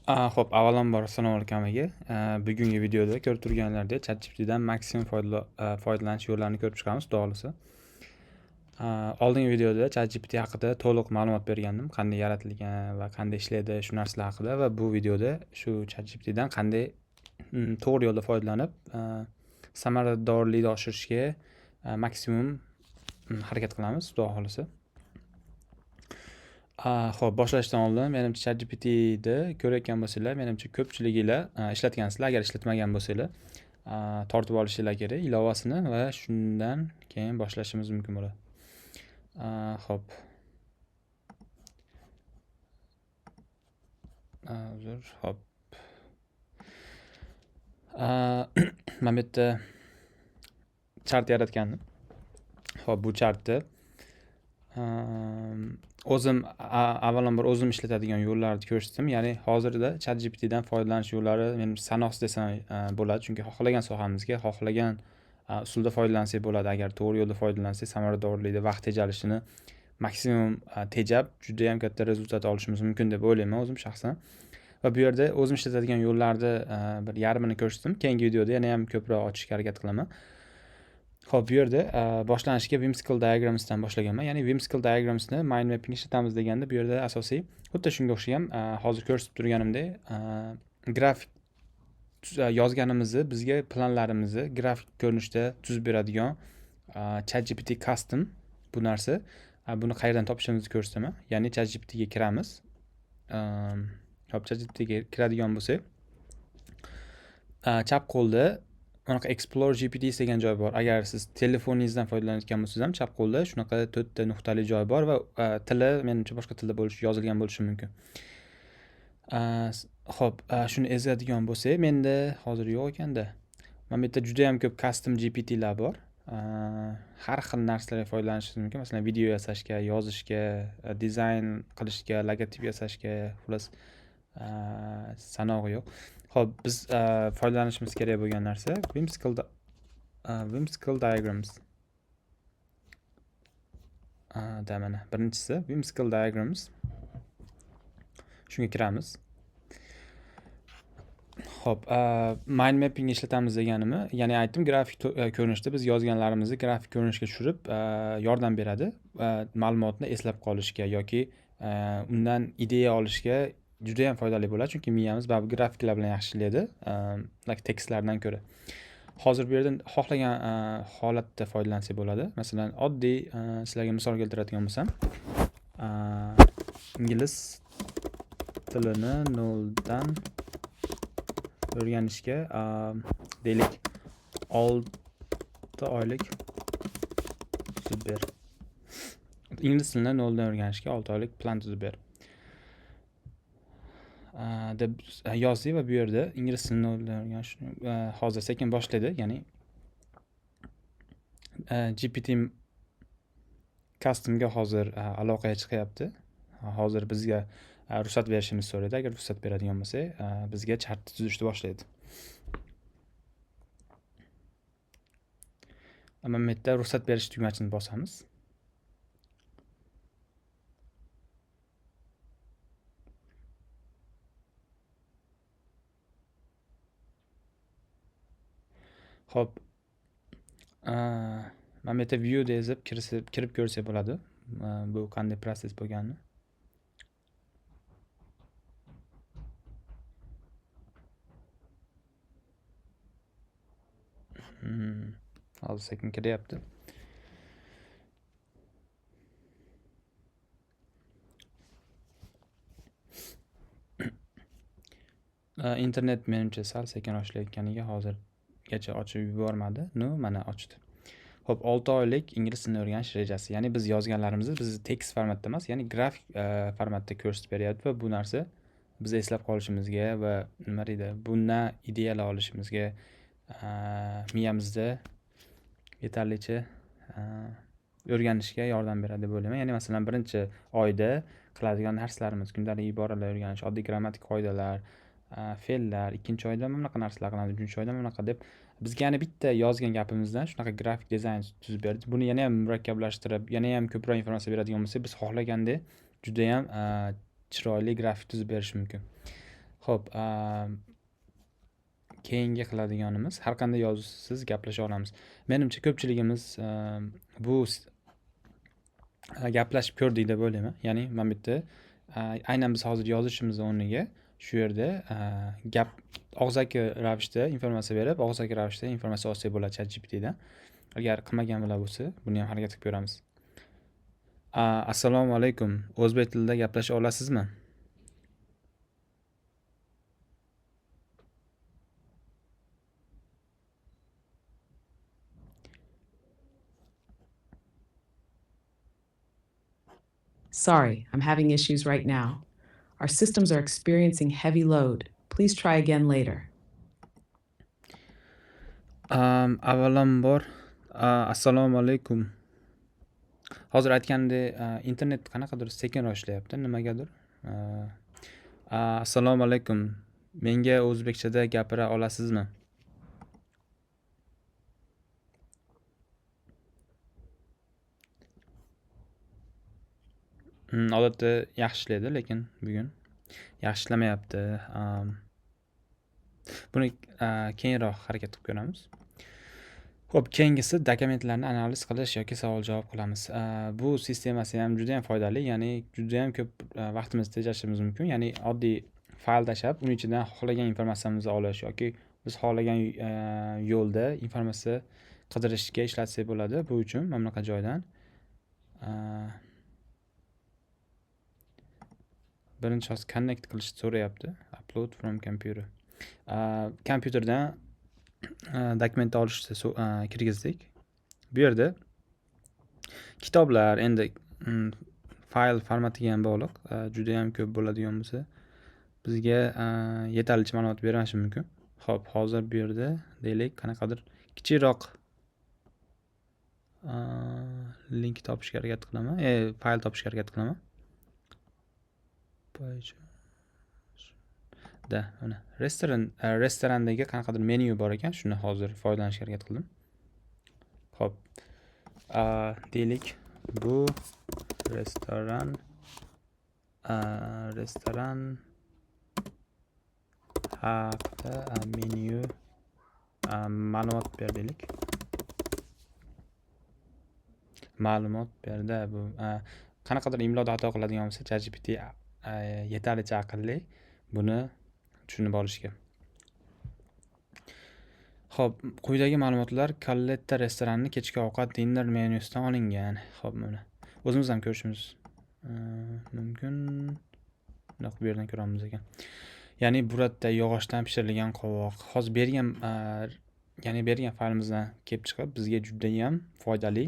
Xo'p, avvalambor assalomu alaykum hammaga. Bugungi videoda ko'rib turganlaridek ChatGPTdan maksimum foydalanish yo'llarini ko'rib chiqamiz, xudo xohlasa. Oldingi videoda ChatGPT haqida to'liq ma'lumot bergandim, qanday yaratilgan va qanday ishlaydi shu narsalar haqida va bu videoda shu ChatGPTdan qanday to'g'ri yo'lda foydalanib, samaradorlikni oshirishga maksimum harakat qilamiz, xudo xohlasa. Xo'p, boshlashdan oldin menimcha ChatGPTni ko'rayotgan bo'lsanglar, menimcha ko'pchiliginglar ishlatgansizlar. Agar ishlatmagan bo'lsanglar, tortib olishinglar kerak ilovasini va shundan keyin boshlashimiz mumkin bo'ladi. Xo'p. Uzr, xo'p. Mana bu yerda chart yaratgandim. Xo'p, bu chartni o'zim avvalambor o'zim ishlatadigan yo'llarni ko'rsatdim. Ya'ni hozirda ChatGPTdan foydalanish yo'llari menimcha sanoqsiz desam bo'ladi, chunki xohlagan sohamizga xohlagan usulda foydalansak bo'ladi. Agar to'g'ri yo'lda foydalansak, samaradorlikda vaqt tejalishini maksimum tejab, juda ham katta rezultat olishimiz mumkin deb o'ylayman o'zim shaxsan. Va bu yerda o'zim ishlatadigan yo'llarni bir yarmini ko'rsatdim. Keyingi videoda yana ham ko'proq ochishga harakat qilaman. Xo'p, bu yerda boshlanishiga Whimsical Diagramsdan boshlaganman. Ya'ni Whimsical Diagramsni mind mapping ishlatamiz deganda bu yerda asosiy xuddi shunga o'xshagan, hozir ko'rsatib turganimdek, grafik yozganimizni bizga planlarimizni grafik ko'rinishda tuzib beradigan ChatGPT Custom bu narsa. Buni qayerdan topishimizni ko'rsataman. Ya'ni ChatGPTga kiramiz. Xo'p, ChatGPTga kiradigan bo'lsak, chap qo'lda bunaqa Explore GPT degan joy bor. Agar siz telefoningizdan foydalanayotgan bo'lsangiz ham chap qo'lda shunaqa to'rtta nuqtali joy bor va tili menimcha boshqa tilda yozilgan bo'lishi mumkin. Xo'p, shuni ezadigan bo'lsak, menda hozir yo'q ekanda. Mana bu yerda juda ham ko'p custom G P T'lar bor. Har xil narsalarga foydalanishingiz mumkin. Masalan, video yasashga, yozishga, dizayn qilishga, logotip yasashga, xullas, sanog'i yo'q. Xo'p, biz foydalanishimiz kerak bo'lgan narsa Whimsical Diagrams. Da mana birinchisi Whimsical Diagrams. Shunga kiramiz. Xo'p, mind mapping ishlatamiz deganimi, ya'ni aytdim, grafik ko'rinishda biz yozganlarimizni grafik ko'rinishga tushirib, yordam beradi. Ma'lumotni eslab qolishga yoki undan ideya olishga juda ham foydali bo'ladi, chunki miyamiz baribir grafiklar bilan yaxshi ishlaydi, tekstlardan ko'ra. Hozir bu yerdan xohlagan holatda foydalansak bo'ladi. Masalan, oddiy sizlarga misol keltiradigan bo'lsam, ingliz tilini noldan o'rganishga, deylik, 6 oylik tuzib ber. Ingliz tilini noldan o'rganishga 6 oylik plan tuzib ber. Deb yozdik va bu yerda ingliz tilini noldan o'rganish, hozir sekin boshlaydi, ya'ni, GPT Customga hozir aloqaga chiqyapti. Hozir bizga ruxsat berishimizni so'raydi. Agar ruxsat beradigan bo'lsak, bizga chartni tuzishni boshlaydi. Mana bu yerda ruxsat berish tugmachini bosamiz. Xo'p, mana bu yerda view deb kirib ko'rsak bo'ladi. Bu qanday proses bo'lganini. Hozir sekin kiryapti. Internet menimcha sal sekin ochilayotganiga hozirgacha ochib yubormadi. Nu, mana ochdi. Xo'p, 6 oylik ingliz tilini o'rganish rejasi. Ya'ni biz yozganlarimizni biz tekst formatda emas, ya'ni grafik formatda ko'rsatib beryapti va bu narsa biz eslab qolishimizga va nima deydi, bundan ideyalar olishimizga, miyamizda yetarlicha o'rganishga yordam beradi deb o'ylayman. Ya'ni masalan, birinchi oyda qiladigan narsalarimiz, kundalik iboralar o'rganish, oddiy grammatik qoidalar, fe'llar, ikkinchi oyda mana bunaqa narsalar qilamiz, uchinchi oyda mana bunaqa deb bizga yana bitta yozgan gapimizdan shunaqa grafik dizayn tuzib berdi. Buni yana ham murakkablashtirib, yana ham ko'proq informatsiya beradigan bo'lsak, biz xohlagandek juda ham chiroyli grafik tuzib berish mumkin. Xo'p, keyingi qiladiganimiz har qanday yozuvsiz gaplasha olamiz. Menimcha ko'pchiligimiz bu gaplashib ko'rdik deb o'ylayman. Ya'ni mana bu yerda aynan biz hozir yozishimiz o'rniga shu yerda gap og'zaki ravishda informatsiya berib, og'zaki ravishda informatsiya olsak bo'ladi ChatGPTdan. Agar qilmaganlar bo'lsa, buni ham harakat qilib ko'ramiz. Assalomu alaykum. O'zbek tilida gaplasha olasizmi? Sorry, I'm having issues right now. Our systems are experiencing heavy load. Please try again later. Avvalambor, assalomu alaykum. Hozir aytganimdek, internet qanaqadir sekinroq ishlayapti, nimagadir. Assalomu alaykum. Menga o'zbekchada gapira olasizmi? Odatda yaxshi ishlaydi, lekin bugun yaxshi ishlamayapti. Buni keyinroq harakat qilib ko'ramiz. Xo'p, keyingisi dokumentlarni analiz qilish yoki savol-javob qilamiz. Bu sistemasi ham juda ham foydali, ya'ni juda ham ko'p vaqtimizni tejashimiz mumkin. Ya'ni oddiy fayl tashlab, uning ichidan xohlagan informatsiyamizni olish yoki biz xohlagan yo'lda informatsiya qidirishga ishlatsak bo'ladi. Bu uchun mana bunaqa joydan birinchi hozir connect qilishni so'rayapti. Upload from computer. Kompyuterdan dokumentni olishni kirgizdik. Bu yerda kitoblar endi fayl formatiga ham bog'liq, juda ham ko'p bo'ladigan bo'lsa, bizga yetarlicha ma'lumot bermashi mumkin. Xo'p, hozir bu yerda deylik qanaqadir kichikroq link topishga harakat qilaman, fayl topishga harakat qilaman. Da, mana restorandagi qanaqadir menyu bor ekan, shuni hozir foydalanishga harakat qildim. Xo'p, deylik bu restoran haqida menyu ma'lumot ber deylik. Ma'lumot berdi. Bu qanaqadir imloda xato qiladigan bo'lsa, ChatGPT yetarlicha aqlli buni tushunib olishga. Xo'p, quyidagi ma'lumotlar Colletta restoranining kechki ovqat dinner menyusidan olingan. Xo'p, mana o'zimiz ham ko'rishimiz mumkin. Bundoq bu yerdan ko'ramiz ekan. Ya'ni burrata yog'ochdan pishirilgan qovoq. Hozir bergan, ya'ni bergan faylimizdan kelib chiqib bizga juda ham foydali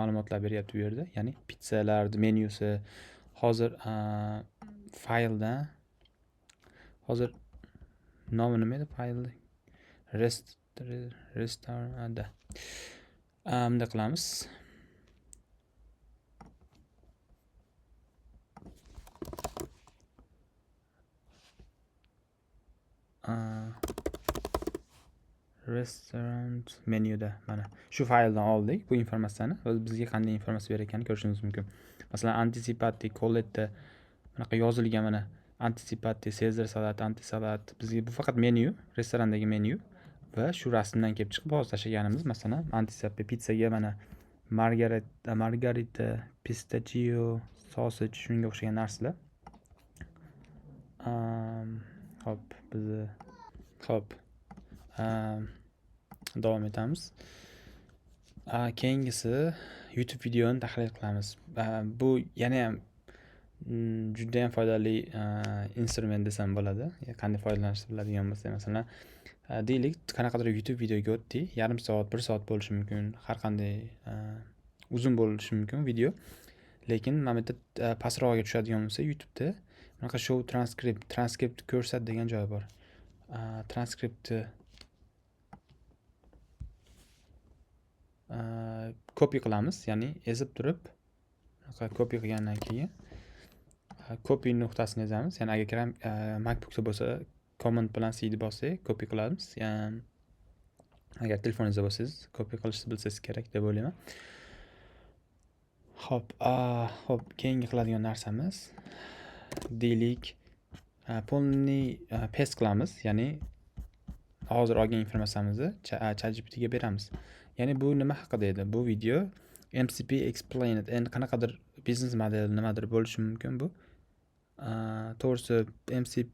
ma'lumotlar beryapti bu yerda. Ya'ni pizzalar menyusi hozir faylda hozir nomi nima edi faylni? Restoranda. Bunday qilamiz. Restaurant menyuda mana shu fayldan oldik bu informatsiyani va bizga qanday informatsiya berayotganini ko'rishimiz mumkin. Masalan, anticipati, Colletta bunaqa yozilgan mana anticipati, Caesar salat, antisalat. Bizga bu faqat menyu, restorandagi menyu va shu rasmdan kelib chiqib hozir tashlaganimiz masalan anticipati pizzaga mana margarita, pistachio, sausage shunga o'xshagan narsalar. Xo'p, bizni xo'p, davom etamiz. Keyingisi YouTube videoni tahlil qilamiz. Bu yana ham juda ham foydali instrument desam bo'ladi. Qanday foydalanishni biladigan bo'lsak, masalan, deylik, qanaqadir YouTube videoga o'tdik, yarim soat, 1 soat bo'lishi mumkin, har qanday uzun bo'lishi mumkin video. Lekin mana bu yerda pastrog'iga tushadigan bo'lsa, YouTube'da bunaqa show transcript, transkript ko'rsat degan joyi bor. Transkriptni copy qilamiz, ya'ni ezib turib, bunaqa copy qilgandan keyin copy nuqtasini ezamiz. Ya'ni agar MacBook'da bo'lsa, command bilan C ni bossak, copy qilamiz. Ya'ni agar telefoningizda bo'lsangiz, copy qilishni bilsangiz kerak deb o'ylayman. Xo'p, xo'p, keyingi qiladigan narsamiz deylik, Полный paste qilamiz, ya'ni hozir olgan informatsiyamizni ChatGPTga beramiz. Ya'ni bu nima haqida edi? Bu video MCP explained, endi qanaqadir biznes model nimadir bo'lishi mumkin bu. To'g'risi MCP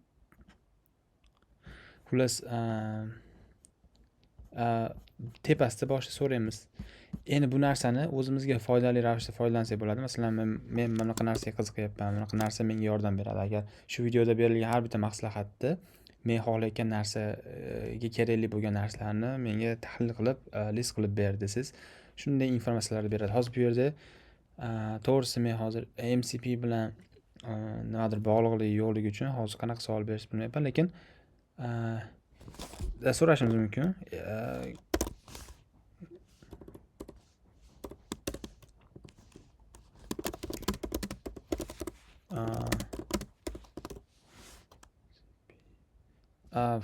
xullas, tepasida boshida so'raymiz. Endi bu narsani o'zimizga foydali ravishda foydalansak bo'ladi. Masalan, men bunaqa narsaga qiziqyapman, bunaqa narsa menga yordam beradi. Agar shu videoda berilgan har bitta maslahatni men xohlayotgan narsaga kerakli bo'lgan narsalarni menga tahlil qilib, list qilib ber desangiz, shunday informatsiyalarni beradi. Hozir bu yerda, to'g'risi men hozir MCP bilan nimadir bog'liqligi yo'qligi uchun hozir qanaqa savol berishni bilmayapman, lekin so'rashimiz mumkin.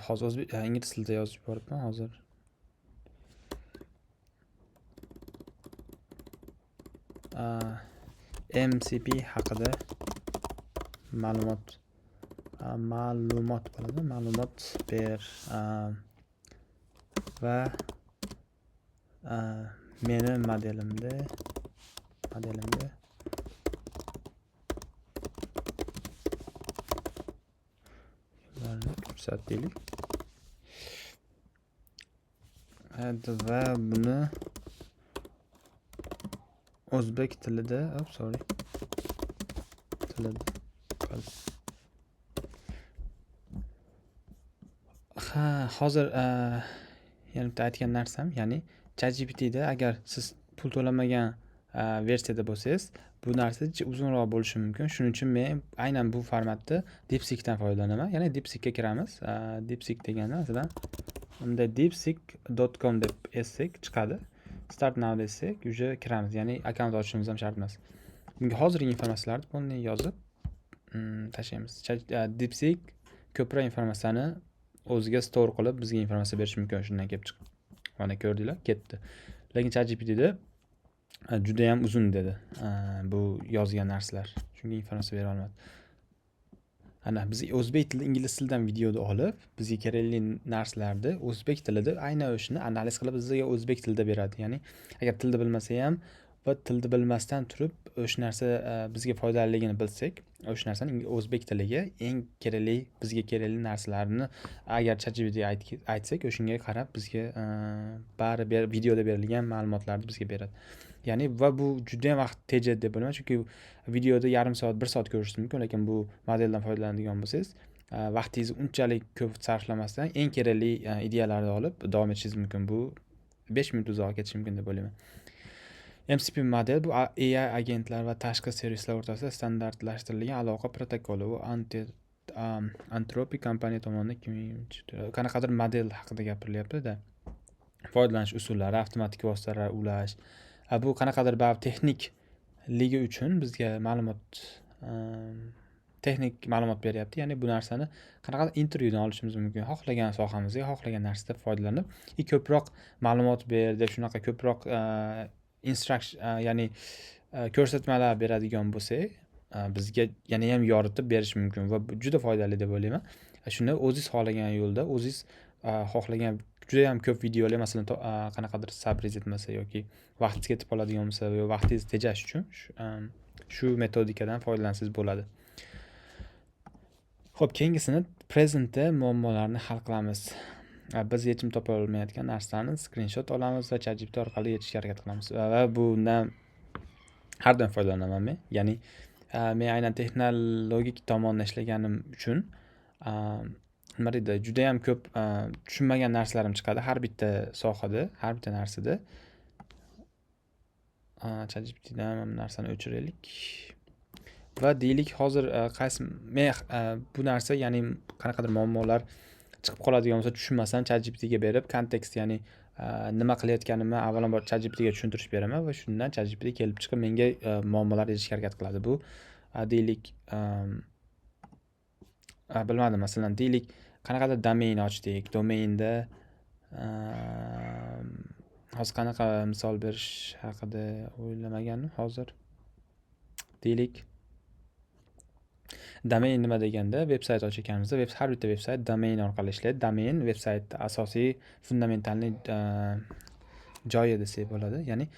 Hozir o'zbek, ingliz tilida yozib yuboribman hozir. MCP haqida ma'lumot bo'ladi, ma'lumot ber, va meni modelimda ko'rsat deylik. Va buni o'zbek tilida, sorry, tilida. Ha, hozir yana bitta aytgan narsam, ya'ni ChatGPTda agar siz pul to'lamagan versiyada bo'lsangiz, bu narsa uzunroq bo'lishi mumkin. Shuning uchun men aynan bu formatda DeepSeekdan foydalanaman. Ya'ni DeepSeekga kiramiz. DeepSeek deganda masalan, unda deepseek.com deb yozsak chiqadi. Start now desak, уже kiramiz. Ya'ni akkaunt ochishimiz ham shart emas. Bunga hozirgi informatsiyalarni полный yozib tashlaymiz. DeepSeek ko'proq informatsiyani o'ziga store qilib bizga informatsiya berishi mumkin shundan kelib chiqib. Mana ko'rdinglar, ketdi. Lekin ChatGPTda juda ham uzun dedi bu yozgan narsalar. Shunga informatsiya bera olmadi. Ana biz o'zbek tilida, ingliz tilidan videoni olib, bizga kerakli narsalarni o'zbek tilida aynan o'shani analiz qilib bizga o'zbek tilida beradi. Ya'ni agar tilni bilmasa ham va tilni bilmasdan turib o'sha narsa bizga foydaliligini bilsak, o'sha narsani o'zbek tiliga eng kerakli, bizga kerakli narsalarni agar ChatGPTga aytsak, o'shunga qarab bizga bari videoda berilgan ma'lumotlarni bizga beradi. Ya'ni va bu juda ham vaqt tejaydi deb bilaman, chunki videoda yarim soat, 1 soat ko'rishingiz mumkin, lekin bu modeldan foydalanadigan bo'lsangiz, vaqtingizni unchalik ko'p sarflamasdan eng kerakli ideyalarni olib davom etishingiz mumkin. Bu 5 minut uzoq ketishi mumkin deb o'ylayman. MCP model bu AI agentlar va tashqi servislar o'rtasida standartlashtirilgan aloqa protokoli. U Anthropic kompaniya tomonidan 2024 qanaqadir model haqida gapirilyapti-da. Foydalanish usullari, avtomatik vositalar ulash. Bu qanaqadir baribir texnikligi uchun bizga ma'lumot, texnik ma'lumot beryapti. Ya'ni bu narsani qanaqadir intervyudan olishimiz mumkin. Xohlagan sohamizga, xohlagan narsada foydalanib, ko'proq ma'lumot ber deb shunaqa ko'proq instruction, ya'ni ko'rsatmalar beradigan bo'lsak, bizga yana ham yoritib berish mumkin va bu juda foydali deb o'ylayman. Shuni o'zingiz xohlagan yo'lda, o'zingiz xohlagan juda ham ko'p videolar, masalan, qanaqadir sabringiz yetmasa yoki vaqtingiz ketib qoladigan bo'lsa yo vaqtingizni tejash uchun shu metodikadan foydalansangiz bo'ladi. Xo'p, keyingisini presentda muammolarni hal qilamiz. Biz yechim topa olmayotgan narsalarni screenshot olamiz va ChatGPT orqali yechishga harakat qilamiz. Va bundan har doim foydalanaman men. Ya'ni men aynan texnologik tomonda ishlaganim uchun, nima deydi, juda ham ko'p tushunmagan narsalarim chiqadi har bitta sohada, har bitta narsada. ChatGPTdan mana bu narsani o'chiraylik. Va deylik hozir qaysi men bu narsa, ya'ni qanaqadir muammolar chiqib qoladigan bo'lsa, tushunmasam ChatGPTga berib, kontekst, ya'ni nima qilayotganimni avvalambor ChatGPTga tushuntirish beraman va shundan ChatGPT kelib chiqib menga muammolar yechishga harakat qiladi. Bu deylik, bilmadim, masalan, deylik qanaqadir domain ochdik. Domainda hozir qanaqa misol berish haqida o'ylamagandim hozir. Deylik, Domain nima deganda, veb-sayt ochganimizda har bitta veb-sayt domain orqali ishlaydi. Domain veb-sayt asosiy fundamentalniy joyi desak bo'ladi. Ya'ni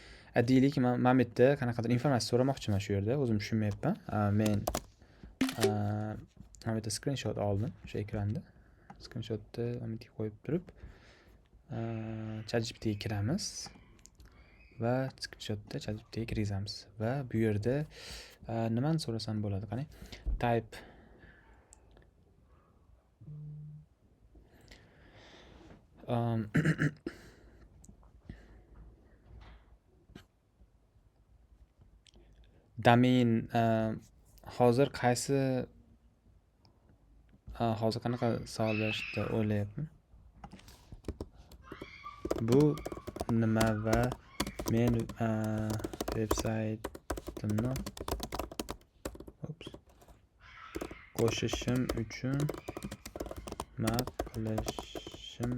deylik, men bu yerda qanaqadir informatsiya so'ramoqchiman shu yerda, o'zim tushunmayapman. Men mana bu yerda screenshot oldim o'sha ekranda. Screenshotni mana bu yerga qo'yib turib, ChatGPTga kiramiz va screenshotni ChatGPTga kirgizamiz va bu yerda nimani so'rasam bo'ladi? Qani? Type domain hozir qaysi hozir qanaqa savol berishni o'ylayapman. Bu nima va men veb-saytimni qo'shishim uchun nima qilishim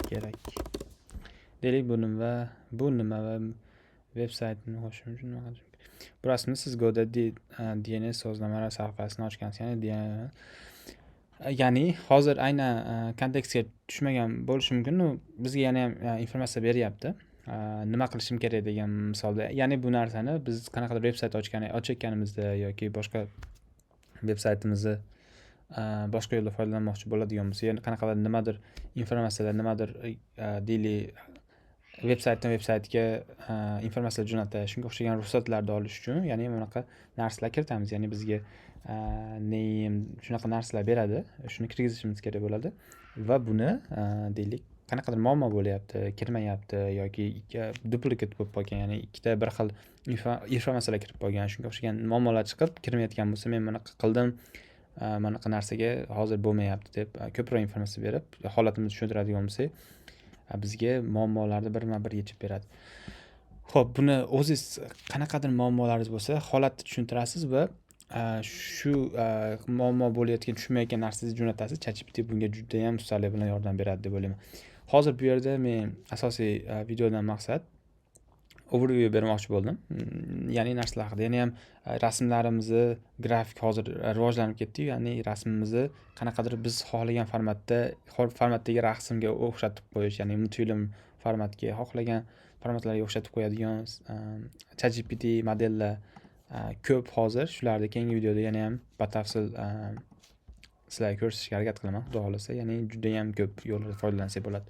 kerak? Deylik, bu nima va veb-saytimni qo'shishim uchun nima qilishim kerak? Bu rasmni siz GoDaddy DNS sozlamalar sahifasini ochgansiz, ya'ni DNS, ya'ni hozir aynan kontekstga tushmagan bo'lishi mumkin. U bizga yana ham informatsiya beryapti. Nima qilishim kerak degan misolda. Ya'ni bu narsani biz qanaqadir veb-sayt ochayotganimizda yoki boshqa veb-saytimizni boshqa yo'lda foydalanmoqchi bo'ladigan bo'lsak, ya'ni qanaqadir nimadir informatsiyalar, nimadir deylik, veb-saytdan veb-saytga informatsiya jo'natish, shunga o'xshagan ruxsatlarni olish uchun, ya'ni bunaqa narsalar kiritamiz. Ya'ni bizga name shunaqa narsalar beradi, shuni kirgizishimiz kerak bo'ladi va buni deylik, qanaqadir muammo bo'lyapti, kirmayapti yoki duplikat bo'lib qolgan, ya'ni ikkita bir xil informatsiyalar kirib qolgan, shunga o'xshagan muammolar chiqib kirmayotgan bo'lsa, men bunaqa qildim, bunaqa narsaga hozir bo'lmayapti deb ko'proq informatsiya berib, holatimizni tushuntiradigan bo'lsak, bizga muammolarni birma-bir yechib beradi. Xo'p, buni o'zingiz qanaqadir muammolaringiz bo'lsa, holatni tushuntirasiz va shu muammo bo'layotgan, tushunmayotgan narsangizni jo'natasiz. ChatGPT bunga juda ham ustalik bilan yordam beradi deb o'ylayman. Hozir bu yerda men asosiy videodan maqsad overview bermoqchi bo'ldim. Ya'ni narsalar haqida, yana ham rasmlarimizni grafik hozir rivojlanib ketdi-yu, ya'ni rasmimizni qanaqadir biz xohlagan formatdagi rasmga o'xshatib qo'yish, ya'ni multfilm formatga, xohlagan formatlarga o'xshatib qo'yadigan ChatGPT modellar ko'p hozir. Shularni keyingi videoda yana ham batafsil sizlarga ko'rsatishga harakat qilaman, xudo xohlasa. Ya'ni juda ham ko'p yo'llarda foydalansak bo'ladi.